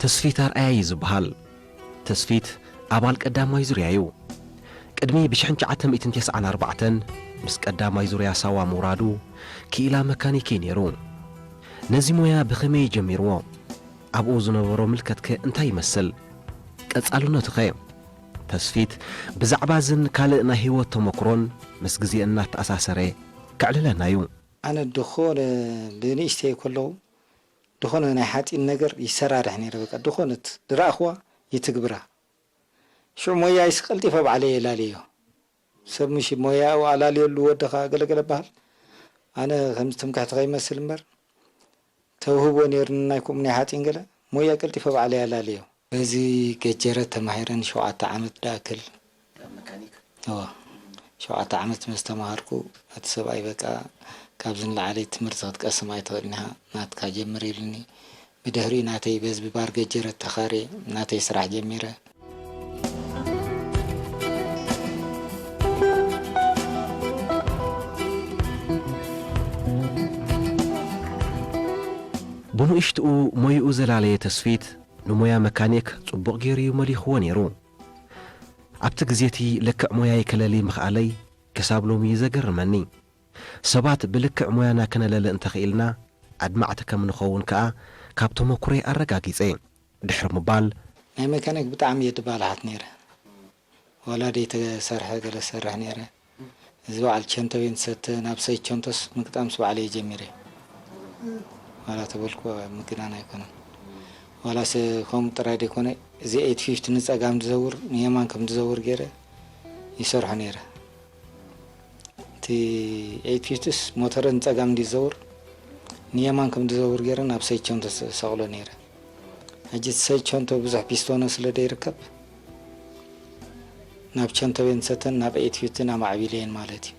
ተስፊት ኣርኣያ እዩ ዝበሃል። ተስፊት ኣባል ቀዳማይ ዙርያ እዩ። ቅድሚ ብሽሕን ትሽዓተ ሚእትን ተስዓን ኣርባዕተን ምስ ቀዳማይ ዙርያ ሳዋ ምውራዱ፣ ክኢላ መካኒክ እዩ ነይሩ። ነዚ ሞያ ብኸመይ ጀሚርዎ? ኣብኡ ዝነበሮ ምልከትከ እንታይ ይመስል? ቀጻልነቱኸ? ተስፊት ብዛዕባ እዝን ካልእ ናይ ህይወት ተመክሮን ምስ ግዜ እናተኣሳሰረ ከዕልለና እዩ። ኣነ ድኾነ ብንእሽተይ ከለዉ ድኾነ ናይ ሓጺን ነገር ይሰራርሕ ነይረ። በቃ ድኾነት ድረኣኽዋ ይትግብራ። ሽዑ ሞያይስ ቀልጢፈ ባዕለይ የላልዮ። ሰብ ምሽ ሞያኡ ኣላልየሉ ወድኻ ገለገለ በሃል። ኣነ ከምዚ ትምክሕቲ ከይመስል እምበር ተውህቦ ነይሩኒ ናይ ከምኡ ናይ ሓጺን ገለ ሞያ ቀልጢፈ ባዕለይ ኣላልዮ። በዚ ገጀረት ተማሂረ ንሸውዓተ ዓመት ድኣክል። ኣብ መካኒክ? እወ። ሸውዓተ ዓመት ምስ ተማሃርኩ፣ እቲ ሰብኣይ በቃ ካብዚ ንላዕሊ ትምህርቲ ክትቀስም ኣይትኽእልን ኢኻ፣ ናትካ ጀምር ኢሉኒ። ብድሕሪኡ ናተይ በዚ ብባር ገጀረት ተኻርየ ናተይ ስራሕ ጀሚረ። ብንእሽትኡ ሞይኡ ዘላለየ ተስፊት ንሞያ መካኒክ ጽቡቕ ገይሩ እዩ መሊኽዎ ነይሩ። ኣብቲ ግዜ እቲ ልክዕ ሞያይ ከለሊ ምኽኣለይ ክሳብ ሎሚ እዩ ዘገርመኒ። ሰባት ብልክዕ ሞያና ከነለሊ እንተኽኢልና ኣድማዕቲ ከም ንኸውን ከኣ ካብ ተመኩሮይ ኣረጋጊጸ። ድሕሪ ምባል ናይ መካኒክ ብጣዕሚ እየ ድባላሓት ነይረ። ዋላ ደይተሰርሐ ገለ ዝሰርሕ ነይረ። እዚ በዓል ቸንቶቤን ሰተ ናብ ሰይ ቸንቶስ ምግጣምስ ባዕለይ ጀሚረ። ዋላ ተበልኩ ምግናን ኣይኮነን። ዋላ ሰ ከምኡ ጥራይ ደይኮነ፣ እዚ ኤይት ፊፍቲ ንጸጋም ዝዘውር ንየማን ከም ዝዘውር ገይረ ይሰርሖ ነይረ። እቲ ኤይት ፊፍቲስ ሞተረ ንጸጋም እንዲ ዝዘውር ንየማን ከም ዝዘውር ገይረ ናብ ሰይ ቸንቶስ ሰቕሎ ነይረ። ሕጂ እቲ ሰይ ቸንቶ ብዙሕ ፒስቶኖ ስለ ደይርከብ ናብ ቸንቶቤን ሰተን ናብ ኤይት ፊፍቲን ኣማዕቢለየን ማለት እዩ።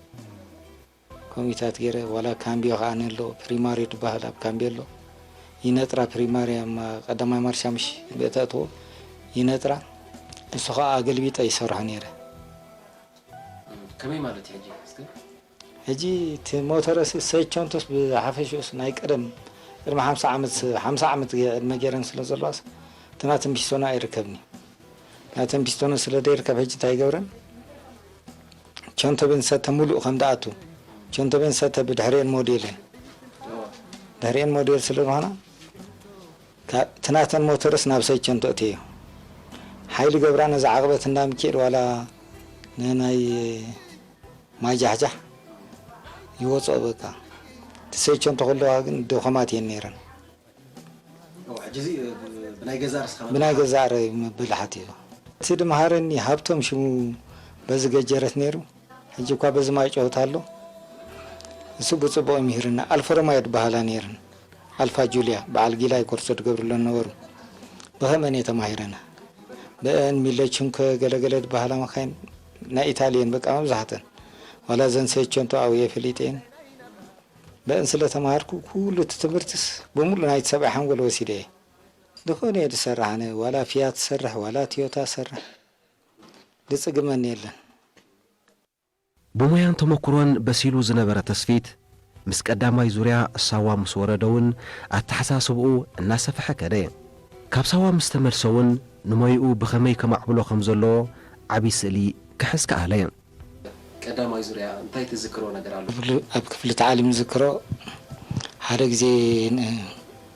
ከምኡታት ገይረ ዋላ ካምቢዮ ከኣ ኣሎ፣ ፕሪማሪ ትበሃል ኣብ ካምቢዮ ኣሎ። ይነጥራ ፕሪማሪ ኣብ ቀዳማይ ማርሻ ምሽ ብእተእትዎ ይነጥራ። ንሱ ከኣ ኣገልቢጠ ይሰርሖ ነይረ። ከመይ ማለት እዩ ሕጂ እስከ? ሕጂ እቲ ሞተረስ ሰይቸንቶስ ብሓፈሽኡስ ናይ ቀደም ቅድሚ ሓምሳ ዓመት፣ ሓምሳ ዓመት ዕድመ ገይረን ስለ ዘለዋስ እቲ ናተን ፒስቶና ኣይርከብን እዩ። ናተን ፒስቶና ስለ ዘይርከብ ሕጂ እንታይ ይገብረን? ቸንቶቤን ሰተ ሙሉእ ከም ዝኣቱ፣ ቸንቶቤን ሰተ ብድሕሪኤን ሞዴል እየን። ድሕሪኤን ሞዴል ስለ ዝኾና፣ ካብ እቲ ናተን ሞተርስ ናብ ሰይቸንቶ እትዮ። ሓይሊ ገብራ ነዚ ዓቕበት እንዳምኪኤል ዋላ ንናይ ማይ ጃሕጃሕ ይወፅኦ በቃ። እቲ ሰይቸንቶ ከለዋ ግን ድኾማት እየን ነይረን። ኦ፣ ሕጂ እዚ ብናይ ገዛ ርስኻ ብናይ ገዛ ረ-፣ ብልሓት እዩ። እቲ ድምሃረኒ ሃብቶም ሽሙ በዚ ገጀረት ነይሩ። ሕጂ እኳ በዚ ማይ ጨወታ ኣሎ። እሱ ብጽቡቕ ይምህርና። ኣልፋ ሮማዮ ድበሃላ ነይረን። ኣልፋ ጁልያ፣ በዓል ጊላ ይኮርሶ ድገብርለን ነበሩ። ብኸመን እየ ተማሂረን። ብአን ሚለችን ከገለገለ ድበሃላ መካይን ናይ ኢታልየን በቃ መብዛሕተን። ዋላ ዘን ሰይቸንቶ ኣብየ ፈሊጠን። ብአን ስለ ተማሃርኩ ኩሉ እቲ ትምህርትስ ብምሉእ ናይቲ ሰብኣይ ሓንጎል ወሲደ እየ። ዝኾነ እየ ዝሰርሕ ኣነ፣ ዋላ ፊያት ትሰርሕ፣ ዋላ ቶዮታ ትሰርሕ፣ ዝጽግመኒ የለን። ብሞያን ተመኩሮን በሲሉ ዝነበረ ተስፊት፣ ምስ ቀዳማይ ዙርያ ሳዋ ምስ ወረደ እውን ኣተሓሳስብኡ እናሰፍሐ ከደ። ካብ ሳዋ ምስ ተመልሰ እውን ንሞይኡ ብኸመይ ከማዕብሎ ከም ዘለዎ ዓቢ ስእሊ ክሕዝ ከኣለ። ቀዳማይ ዙርያ እንታይ ትዝክሮ ነገር ኣሎ? ክፍሊ-፣ ኣብ ክፍሊ ታዕሊም ዝዝክሮ፣ ሓደ ግዜ ን-፣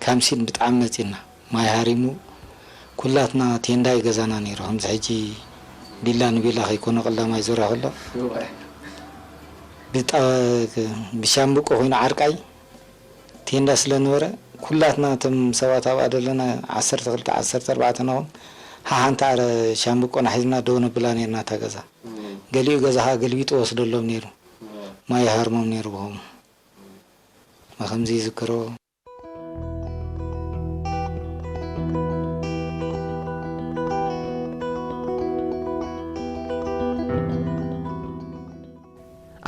ካምሲን ብጣዕሚ መጺና፣ ማይ ሃሪሙ፣ ኩላትና ቴንዳ እዩ ገዛና ነይሩ። ከምዚ ሕጂ ቢላ ንቢላ ከይኮነ ቀዳማይ ዙርያ ከሎ፣ እዋይ። ብጣ-፣ ብሻምብቆ ኮይኑ ዓርቃይ፣ ቴንዳ ስለ ነበረ፣ ኩላትና እቶም ሰባት ኣብኣ ዘለና ዓሰርተ ክልተ፣ ዓሰርተ ኣርባዕተ ንኾን፣ ሓሓንቲ ኣረ ሻምብቆና ሒዝና ደው ነብላ ነርና እታ ገዛ። እም። ገሊኡ ገዛ ኸኣ ገልቢጡ ወስደሎም ነይሩ። እም። ማይ ይሃርሞም ነይሩ ብኸምኡ። ብኸምዚ ይዝክሮ።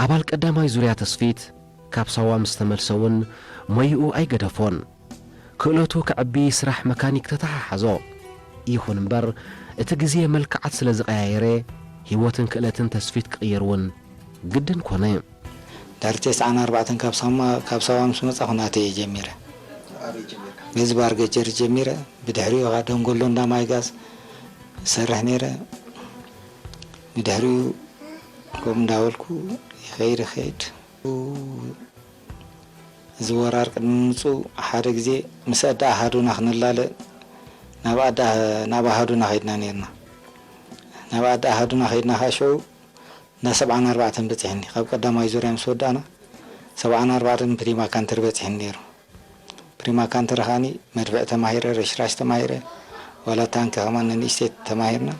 ኣባል ቀዳማይ ዙርያ ተስፊት ካብ ሳዋ ምስ ተመልሰ እውን ሞይኡ ኣይገደፎን። ክእለቱ ከዕቢ ስራሕ መካኒክ ተተሓሓዞ። ይኹን እምበር፣ እቲ ግዜ መልክዓት ስለ ዝቐያየረ፣ ህይወትን ክእለትን ተስፊት ክቕየር እውን ግድን ኮነ። ድሕሪ ተስዓን ኣርባዕተን ካብ ሳማ-፣ ካብ ሳዋ ምስ መጻኹ ናተይ እየ ጀሚረ። በዚ ባርገጀር ጀሚረ፣ ብድሕሪኡ ኸዓ ደንጎሎ እንዳ ማይ ጋዝ እሰርሕ ነይረ። ብድሕሪኡ ከምኡ እንዳበልኩ ይኸይድ ይኸይድ። እዚ ወራር ቅድሚ ምምፅኡ ሓደ ግዜ ምስ ኣደ ኣሃዱና ክንላለ ናብ ኣደ፣ ናብ ኣሃዱና ኸይድና ነይርና። ናብ ኣደ ኣሃዱና ኸይድና ኸዓ ሽዑ እንዳ ሰብዓን ኣርባዕተን በፂሕኒ። ካብ ቀዳማይ ዙርያ ምስ ወዳእና ሰብዓን ኣርባዕተን ፕሪማ ካንተር በፂሕኒ ነይሩ። ፕሪማ ካንተር ኸዓኒ መድፍዕ ተማሂረ፣ ረሽራሽ ተማሂረ፣ ዋላ ታንክ ከማን ንንእሽተይ ተማሂርና።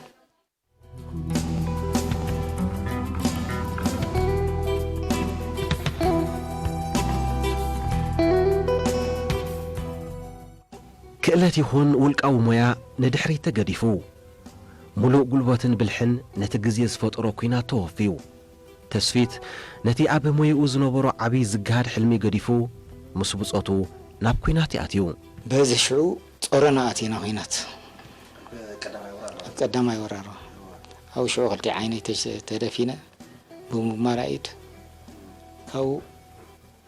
ክእለት ይኹን ውልቃዊ ሞያ ንድሕሪት ተገዲፉ፣ ምሉእ ጉልበትን ብልሕን ነቲ ግዜ ዝፈጠሮ ኲናት ተወፍዩ። ተስፊት ነቲ ኣብ ሞያኡ ዝነበሮ ዓቢ ዝገሃድ ሕልሚ ገዲፉ፣ ምስ ብጾቱ ናብ ኲናት እዩ ኣትዩ። በዚ ሽዑ ጾረና ኣቲና ኲናት። ኣብ ቀዳማይ ወራር። ኣብኡ ሽዑ ክልቲኡ ዓይነይ ተሽ-፣ ተደፊነ፣ ብቡምባ ኢድ። ካብኡ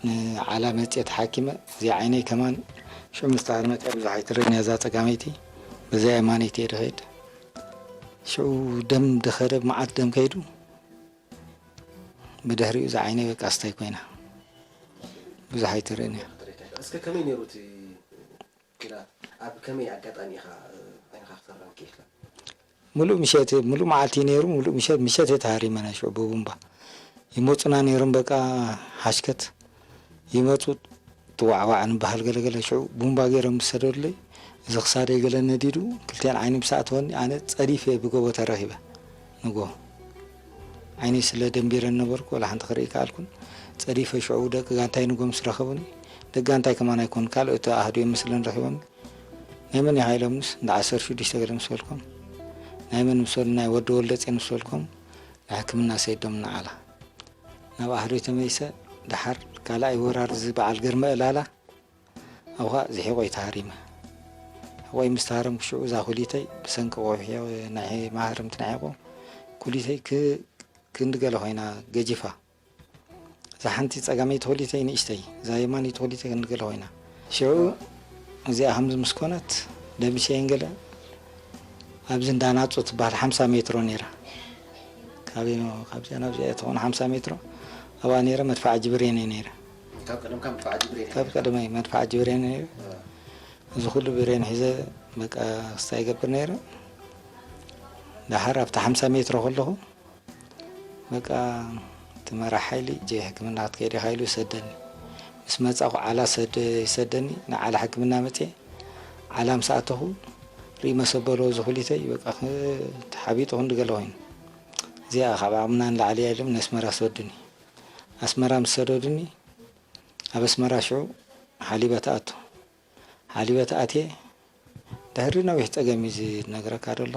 ንዓላ መጽየ ተሓኪመ። እዚኣ ዓይነይ ከማን ሽዑ ምስ ተሃርመት እያ ብዙሕ ኣይትረኣይን እያ እዛ ጸጋመይቲ። በዛ የማነይቲ እየ ዝኸይድ። ሽዑ ደም ዝኸደ፣ መዓት ደም ከይዱ። ብድሕሪኡ እዛ ዓይነይ በቃ ስታይ ኮይና። ብዙሕ ኣይትርእን እያ። እስከ ከመይ ነይሩ እቲ ኲናት? ኣብ ከመይ ኣጋጣሚ ኢኻ ዓይንኻ ክትህረም ክኢልካ? ሙሉእ ምሸት፣ ሙሉእ መዓልቲ እዩ ነይሩ። ሙሉእ ምሸት፣ ምሸት እየ ተሃሪመ ናይ ሽዑ ብቡምባ። ይመጹና ነይሮም በቃ ሓሽከት። ይመጹ፣ ትዋዕዋዕ ንበሃል ገለገለ። ሽዑ ቡምባ ገይሮም ዝሰደዱለይ። እዚ ክሳደይ ገለ ነዲዱ፣ ክልቲኣን ዓይኒ ምስ ኣእተወኒ፣ ኣነ ጸዲፈ ብጎቦ ተረኺበ። ንጎ ዓይነይ ስለ ደንቢረን ነበርኩ፣ ዋላ ሓንቲ ክርኢ ከኣልኩን። ጸዲፈ ሽዑ ደቂ ጋንታይ ንጎ ምስ ረኸቡኒ፣ ደቂ ጋንታይ ከማን ኣይኮኑን፣ ካልኦት ኣሃዱ እዮም መስለን ረኺቦምኒ። ናይ መን ኢኻ ኢሎምንስ፣ እንዳ ዓሰርተ ሽዱሽተ ገለ ምስ በልኮም፣ ናይ መን ምስ በሉ፣ ናይ ወዲ ወልደጼን ምስ በልኮም፣ ንሕክምና ሰይዶም ንዓላ። ናብ ኣሃዱይ ተመሊሰ፣ ደሓር ካልኣይ ወራር እዚ በዓል ግርመ ዕላላ፣ ኣብኡ ኸኣ እዚ ሕቖይ ተሃሪመ። ሕቖይ ምስ ተሃረምኩ ሽዑ እዛ ኩሊተይ ብሰንኪ ቆውሒ ናይ ማህረምቲ ናይ ሕቖ ኩሊተይ ክ-፣ ክንዲ ገለ ኮይና ገጂፋ። እዛ ሓንቲ ጸጋመይቲ ኩሊተይ ንእሽተይ፣ እዛ የማነይቲ ኩሊተይ ክንዲ ገለ ኮይና። ሽዑ እዚኣ ከምዚ ምስ ኮነት ደሚሸየን ገለ ኣብዚ እንዳ ናጹ ትበሃል ሓምሳ ሜትሮ ነይራ። ካበይ፣ ካብዚኣ ናብዚኣ ትኾን ሓምሳ ሜትሮ። ኣብኣ ነይረ መድፍዓጂ ብሬን እየ ነይረ። ካብ ቀደምካ መድፍዓጂ ብሬን እየ ካብ ነይረ። ቀደመይ መድፍዓጂ ብሬን እየ ነይረ። እዚ ኩሉ ብሬን ሒዘ በቃ ክስታይ ይገብር ነይረ። ደሓር ኣብቲ ሓምሳ ሜትሮ ከለኹ በቃ እቲ መራሕ ሓይሊ፣ "ጀይ ሕክምና ክትከይድ ኢኻ" ኢሉ ሰደኒ። ምስ መጻኹ ዓላ ሰደ-፣ ይሰደኒ፣ ንዓላ ሕክምና መጽየ። ዓላ ምስ ኣተኹ ርኢ መሰበሎ እዚ ኩሊተይ በቃ ክ-፣ ተሓቢጡ ክንዲ ገለ ኮይኑ። እዚኣ ካብ ዓቕምና ንላዕሊ እያ ኢሎም ንኣስመራ ሰዱኒ። ኣስመራ ምስ ሰደዱኒ፣ ኣብ ኣስመራ ሽዑ ሓሊበት ኣቱ። ሓሊበት ኣትየ ድሕሪ ነዊሕ ጸገም እዩ ዝነግረካ ዘሎ።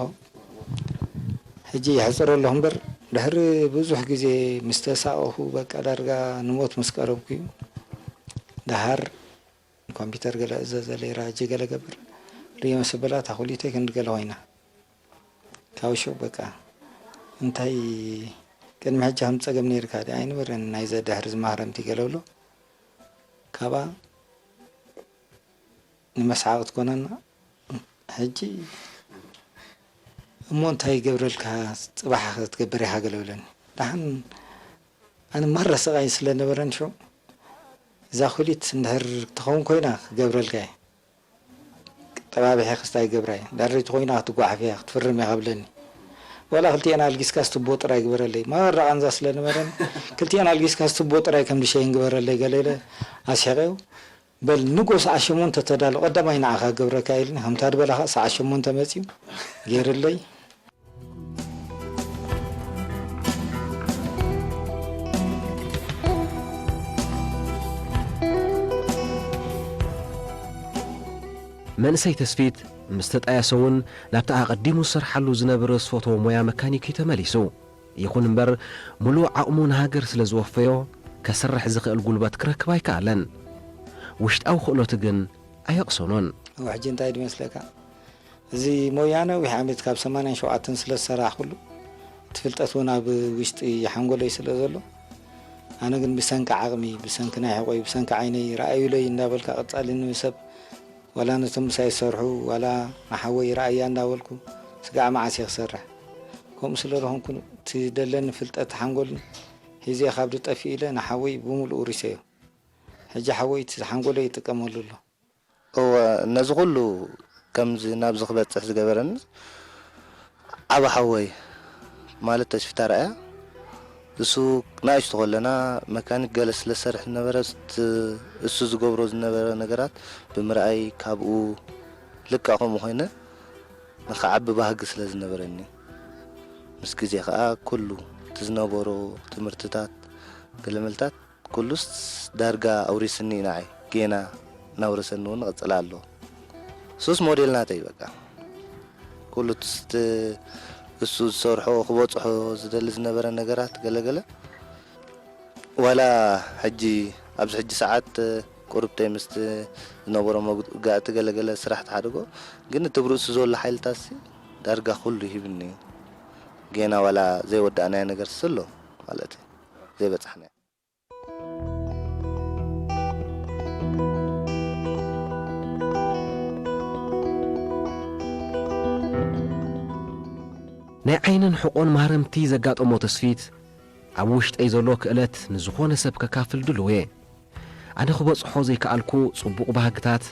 ሕጂ የሕጽሮ ኣለኹ እምበር፣ ድሕሪ ብዙሕ ግዜ ምስ ተሳቐኹ፣ በቃ ዳርጋ ንሞት ምስ ቀረብኩ እዩ። ደሓር ኮምፒተር ገለ እዘዘለይ፣ ራጂ ገለ ገብር፣ ርእየ መሰበላት ኣኹሊተይ ክንዲ ገለ ኮይና። ካብ ሽዑ በቃ እንታይ ቅድሚ ሕጂ ከም ጸገም ነይርካ ድኣ ኣይነበረን፣ ናይዘ ድሕሪ ዝማህረምቲ ገለ ብሎ። ካብኣ ንመስሓቕ ትኮነና። ሕጂ እሞ እንታይ ይገብረልካ፣ ጽባሕ ክትገብር ኢኻ ገለ ብለኒ። ደሓን ኣነ ማራ ስቓይ ስለ ነበረን ሽዑ፣ እዛ ኩሊት እንድሕር ትኸውን ኮይና ክገብረልካ እየ። ጠባቢሐ ክስታይ ይገብራ እየ። ዳረይቲ ኮይና ክትጓሓፍ እያ፣ ክትፍርም እያ ክብለኒ። ዋላ ክልቲኤን ኣልጊስካስ ትቦ ጥራይ ግበረለይ። ማራ ቃንዛ ስለ ነበረን፣ ክልቲኤን ኣልጊስካስ ትቦ ጥራይ ከም ድሸይን ግበረለይ ገለ ኢለ ኣስሒቐዮ። በል ንጎ ሰዓት ሸሞንተ ተዳሎ፣ ቀዳማይ ንዓኻ ክገብረካ ኢልኒ። ከምታ ድበላኻ ሰዓት ሸሞንተ መጺኡ ገይርለይ። መንእሰይ ተስፊት ምስ ተጣየሰ እውን ናብቲ ኣቐዲሙ ዝሰርሓሉ ዝነበረ ዝፈትዎ ሞያ መካኒክ እዩ ተመሊሱ። ይኹን እምበር፣ ምሉእ ዓቕሙ ንሃገር ስለ ዝወፈዮ፣ ከስርሕ ዝኽእል ጉልበት ክረክብ ኣይከኣለን። ውሽጣዊ ክእለቱ ግን ኣየቕሰኖን። እሞ ሕጂ እንታይ ድመስለካ? እዚ ሞያ ነዊሕ ዓመት ካብ ሰማንያን ሸውዓተን ስለ ዝሰራሕኩሉ፣ እቲ ፍልጠት እውን ኣብ ውሽጢ ሓንጎለይ ስለ ዘሎ፣ ኣነ ግን ብሰንኪ ዓቕሚ፣ ብሰንኪ ናይ ሕቖይ፣ ብሰንኪ ዓይነይ ረኣዩለይ እንዳበልካ ቀጻሊ ንሰብ ዋላ ነቶም ምሳይ ዝሰርሑ ዋላ ንሓወይ ረኣያ እንዳበልኩ ስጋዕ መዓስ እየ ክሰርሕ? ከምኡ ስለ ዝኾንኩ እቲ ደለኒ ፍልጠት ሓንጎልን ሒዘ ካብ ድጠፍእ ኢለ ንሓወይ ብምሉኡ ሪሰዮ። ሕጂ ሓወይ እቲ ሓንጎለይ ይጥቀመሉ ኣሎ። እወ፣ ነዚ ኩሉ ከምዚ ናብዚ ክበጽሕ ዝገበረኒ ዓቢ ሓወይ ማለት ተስፊት ኣርኣያ፣ እሱ ንኣሽቱ ከለና መካኒክ ገለ ስለ ዝሰርሕ ዝነበረ፣ እሱ ዝገብሮ ዝነበረ ነገራት ብምርኣይ ካብኡ ልክዕ ከምኡ ኮይነ ንኽዓቢ ባህጊ ስለ ዝነበረኒ፣ ምስ ግዜ ከኣ ኩሉ እቲ ዝነበሮ ትምህርትታት ገለመልታት ኩሉስ ዳርጋ ኣውሪስኒ እዩ ንዓይ። ጌና እናውረሰኒ እውን ይቕጽል ኣሎ። እሱስ ሞዴል ናተይ በቃ። ኩሉ እቲ እሱ ዝሰርሖ ክበጽሖ ዝደሊ ዝነበረ ነገራት ገለገለ ዋላ ሕጂ ኣብዚ ሕጂ ሰዓት ቁርብተይ ምስቲ ዝነበሮ መውጋእቲ ገለገለ ስራሕ ተሓድጎ፣ ግን እቲ ብርእሱ ዘሎ ሓይልታትሲ ዳርጋ ኩሉ ሂብኒ እዩ። ጌና ዋላ ዘይወዳእናዮ ነገር ስሎ ማለት እዩ ዘይበጻሕናዮ። ናይ ዓይንን ሕቖን ማህረምቲ ዘጋጠሞ ተስፊት፣ ኣብ ውሽጠይ ዘሎ ክእለት ንዝኾነ ሰብ ከካፍል ድሉው እየ። ኣነ ክበጽሖ ዘይከኣልኩ ጽቡቕ ባህግታት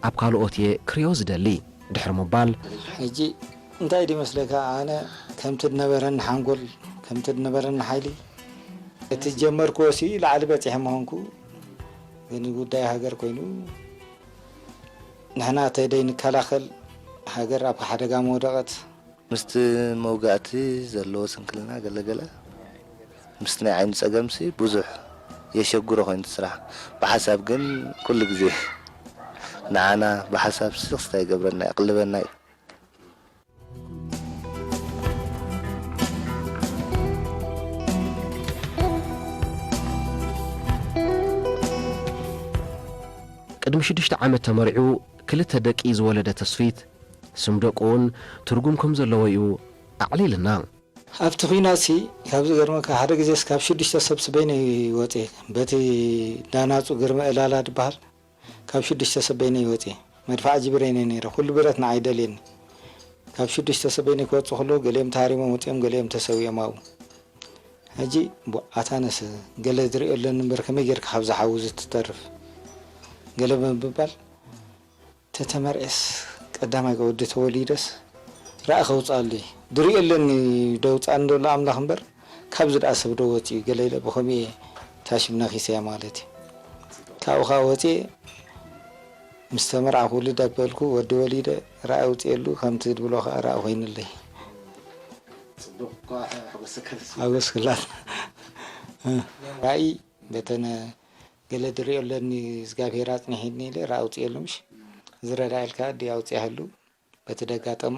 ኣብ ካልኦት እየ ክርእዮ ዝደሊ። ድሕሪ ምባል፣ ሕጂ እንታይ ድዩ መስለካ፣ ኣነ ከምቲ ዝነበረኒ ሓንጎል፣ ከምቲ ዝነበረኒ ሓይሊ፣ እቲ ዝጀመርክዎ ሲ ላዕሊ በጺሐ ምኾንኩ፣ ግን ጉዳይ ሃገር ኮይኑ፣ ንሕና ተደይ ንከላኸል፣ ሃገር ኣብ ሓደጋ ምወደቐት። ምስቲ መውጋእቲ ዘለዎ ስንክልና ገለገለ፣ ምስቲ ናይ ዓይኒ ጸገምሲ ብዙሕ የሸግሮ ኮይኑ እቲ ስራሕ። ብሓሳብ ግን ኩሉ ግዜ ንዓና ብሓሳብሲ ክስታይ ይገብረና የቕልበና እዩ። ቅድሚ ሽዱሽተ ዓመት ተመሪዑ ክልተ ደቂ ዝወለደ ተስፊት፣ ስም ደቁ እውን ትርጉም ከም ዘለዎ እዩ ኣዕሊልና። ኣብቲ ኲናትሲ ካብ ዝገርመካ ሓደ ግዜስ ካብ ሽዱሽተ ሰብ ስበይነይ ወፅየ። በቲ ዳናፁ ግርመ እላላ ድበሃል ካብ ሽዱሽተ ሰብ በይነይ ወፅየ። መድፍዓጂ ብሬነይ ነይረ። ኩሉ ብረት ንዓይ ደልየኒ። ካብ ሽዱሽተ ሰብ በይነይ ክወፁ ከለዉ ገሊኦም ተሃሪሞም ወፂኦም፣ ገሊኦም ተሰዊኦም ኣብኡ። ሕጂ ቡ ኣታነስ ገለ ዝርእዮ ኣለኒ እምበር ከመይ ጌርካ ካብዚ ሓዊ እዚ ትተርፍ? ገለ ብምባል ተተመርዔስ ቀዳማይ ወዲ ተወሊደስ ረኣ ከውፅኣሉ እየ። ዝርእዮ ኣለኒ ደውፅኣኒ ዘሎ ኣምላኽ እምበር ካብዚ ደኣ ሰብ ዶ ወፂኡ ገለ ኢለ ብኸምኡ እየ ታሽም ነኺሰያ ማለት እዩ። ካብኡ ከዓ ወፂኤ ምስ ተመርዓኹ ውልድ ኣበልኩ ወዲ ወሊደ ረኣ ኣውፅኤሉ ከምቲ ዝብሎ ከዓ ረኣ ኮይኑለይ። ሓጎስ ክላት ራእይ በተነ ገለ ድሪኦ ኣለኒ እግዚኣብሔር ኣጽኒሒኒ ኢለ ራ ኣውፅኤሉ ምሽ ዝረዳ ኢልካ ድዩ ኣውፅኣሉ በቲ ደጋጠማ